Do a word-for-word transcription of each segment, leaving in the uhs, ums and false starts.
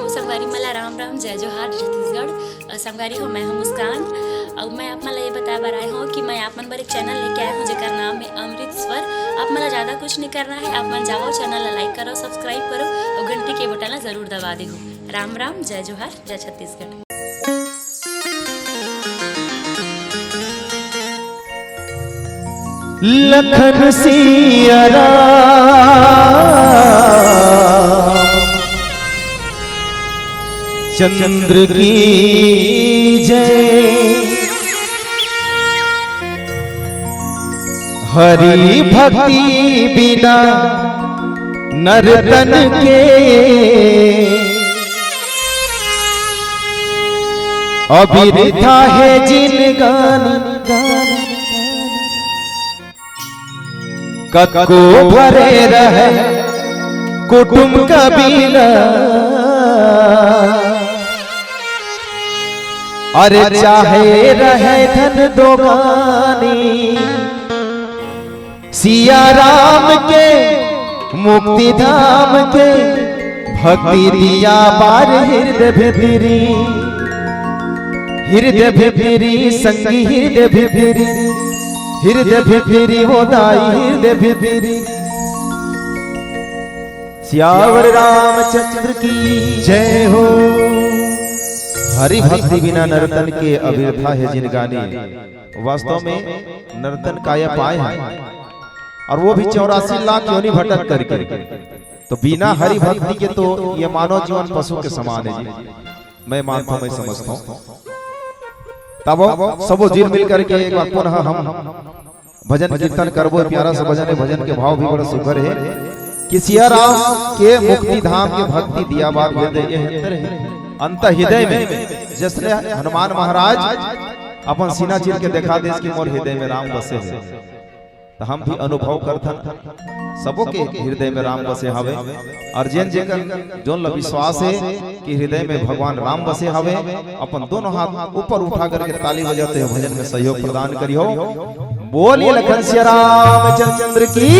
संगवारी मन ला राम राम, जय जोहार, छत्तीसगढ़। अ, संगवारी हो, मैं हूं मुस्कान। अउ मैं आप मन ला ये बताए बर आए हूं कि मैं आप मन बर एक चैनल लेके आए हूं, जेकर नाम है अमृत स्वर। आप मन ला ज्यादा कुछ नहीं करना है, आप मन जाओ, चैनल ला लाइक करो, सब्सक्राइब करो अउ घंटी के बटन ला जरूर दबा देहू। राम राम, जय जोहार, जय छत्तीसगढ़। लखन सिया राम चंद्र की जय। हरि भक्ति बिना नर तन के अबिरथा हे जिनगानी। कतको भरे रहे कुटुम कबीला, अरे चाहे रहे धन दोगानी, सिया राम के मुक्ति धाम के भक्ति दिया बार हृदय भितरी, हृदय भितरी संगी, हृदय भितरी, हृदय भितरी वो दाई, हृदय भितरी। सियावर रामचंद्र की जय हो। हरि भक्ति बिना नर तन के अबिरथा हे जिनगानी। वास्तव में नर तन काया पाए हैं, और वो भी चौरासी लाख योनि भटक करके। तो बिना हरि भक्ति के तो ये मानव जीवन पशु के समान है जी। मैं मानता हूं, मैं समझता हूं। तब सबो जुल मिल करके एक बार पुनः हम भजन कीर्तन करबो। प्यारा सा भजन है, भजन के भाव भी बड़ा सुघर है कि सिया राम के मुक्ति धाम के भक्ति दिया बार हृदय, ये अंतर है, अंत हृदय में, जैसने हनुमान महाराज अपन सीना चीर के देखा देस कि मोर हृदय में राम बसे हे। तो हम भी अनुभव करथन, सबो के हृदय में राम बसे हवे। और जेन जेकर जोन ला विश्वास है कि हृदय में भगवान राम बसे हवे, अपन दोनों हाथ ऊपर उठा करके ताली बजाते हुए भजन में सहयोग प्रदान करियो। बोलिए लखन सिया रामचंद्र की।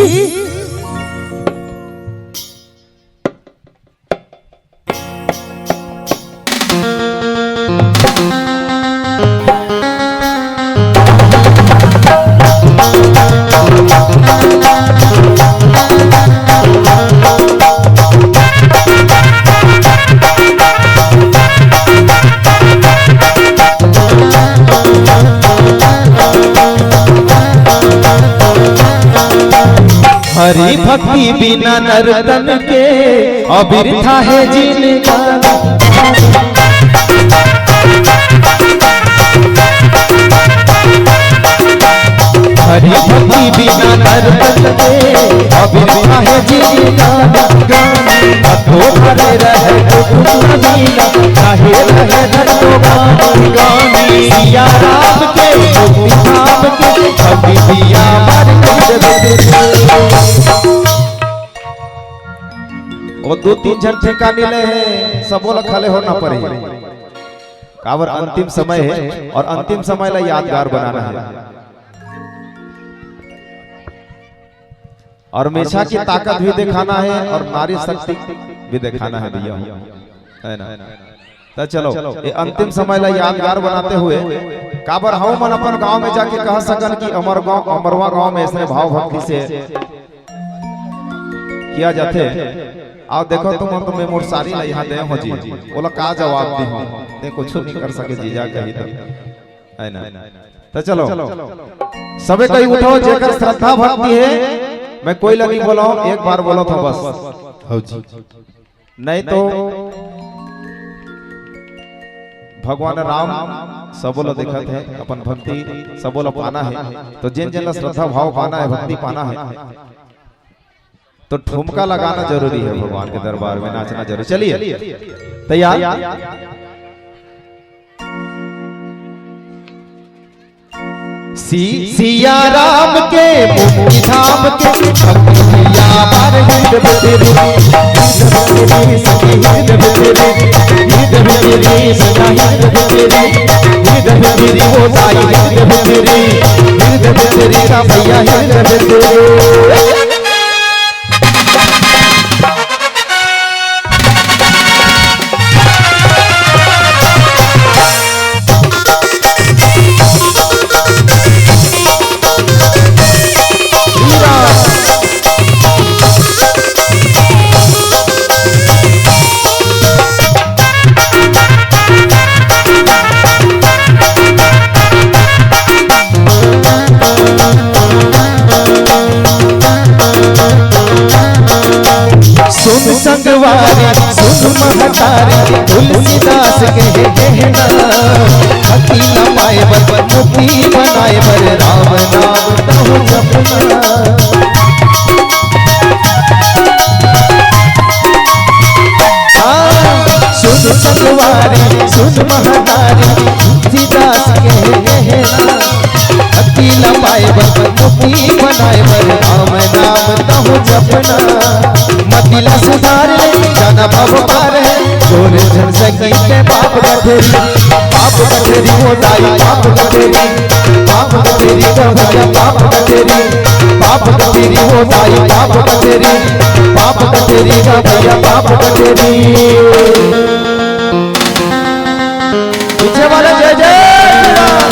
हरि भक्ति बिना नर तन के अबिरथा हे जिनगानी। हरि भक्ति बिना नर तन के अबिरथा हे जिनगानी। कतको भरे रहे कुटुम कबीला, चाहे रहे धन दोगानी। सिया राम के मुक्ति धाम के भक्ति दिया बार हृदय भितरी। वो दो तीन झन ठेका नइ ले हे, सबो ला खड़े होना पड़ही। काबर अंतिम समय है और अंतिम समय ला यादगार बनाना है। और हमेशा की ताकत भी दिखाना है और नारी शक्ति भी दिखाना है भैया, है ना? तो चलो, ये अंतिम समय ला यादगार बनाते हुए काबर हमन अपन गांव में जाके कह सकन कि अमर गांव, अमरवा गांव में ऐसने भाव भक्ति से किया जाथे। आओ देखो तुम, तुम मोर सारी ला यहाँ दे हो जी, ओला का जवाब दी हो? ते कुछ नहीं कर सके जीजा कही तो, है ना? तो चलो, सबे कोई उठो, जेकर श्रद्धा भक्ति है, मैं कोई ला नहीं बोला हूँ, एक बार बोला था बस। हो जी। नहीं तो भगवान राम सबो ला देखत है, अपन भक्ति सबो ला पाना है। तो जेन जेन ला श्रद्धा भाव पाना है, भक्ति पाना है, तो ठुमका लगाना जरूरी है, भगवान के दरबार में नाचना जरूरी। चलिए, तैयार? सी-, सिया राम के मुक्ति धाम के भक्ति दिया बार हृदय भितरी, हृदय भितरी सखी हृदय भितरी, हृदय भितरी सखी हृदय भितरी, हृदय भितरी वो साई हृदय भितरी, हृदय भितरी का भैया हृदय भितरी। महतारी तुलसीदास के कहना, पति ला पाए बर, पति बनाए बर, राम नाम तहु जपना। हाँ, सुन संगवारी, सुन महतारी, तुलसीदास के कहना, पति ला पाए बर, पति बनाए बर, राम नाम तहु जपना। मति ला सुधार ले, जाना भव पार हे, तोर झन सकी ते पाप कथे री, पाप कथे री हो दाई, पाप कथे री, पाप कथे री हो भैया, पाप कथे री, पाप कथे री हो दाई, पाप कथे री, पाप कथे री हो भैया, पाप कथे री। पीछे वाले जय जय श्री राम।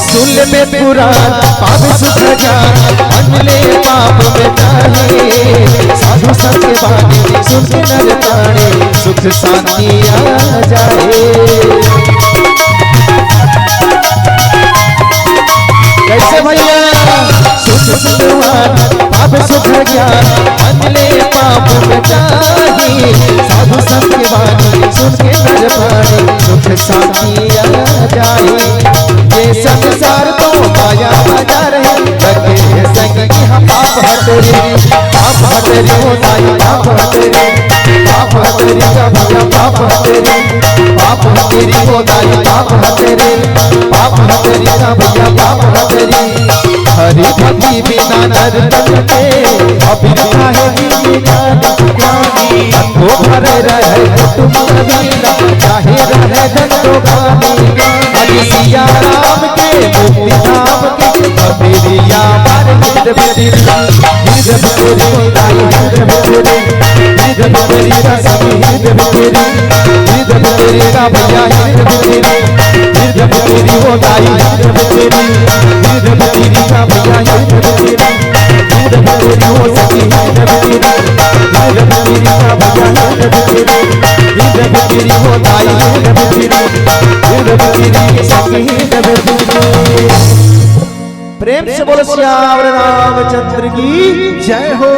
सुन ले पुराण पाप सुख ज्ञान, मन ले पाप मिटाए। साधु संत के बानी सुन के नर प्राणी, सुख शांति आ जाए। कैसे भैया? सुख सुख भगवान, पाप सुख ज्ञान, मन ले पाप मिटाए। साधु संत के बानी सुन के नर प्राणी, सुख शांति आ जाए। ये संसार तो माया बाजार हे, लगे हे संग इहाँ पाप हटे री, पाप हटे री हो दाई, पाप हटे री, पाप हटे री का भैया, पाप हटे री, पाप हटे री हो दाई, पाप हटे री, पाप हटे री का भैया, पाप हटे री। हरि भक्ति बिना नर तन के, अभी काहे जिंदगानी। अथो भरे रहे कुटुम कबीरा, चाहे रहे धन दो गानी। हरि सिया राम के मुक्ति धाम के, कबीरिया मार हित बिदरी। हित बिदरी दाई हित बिदरी, हित बिदरी का सभी हित बिदरी, हित बिदरी का भैया हित बिदरी, हित बिदरी हो दाई हित बिदरी, हित बिदरी का भैया हित बिदरी। प्रेम से बोलो सियावर रामचंद्र की जय हो।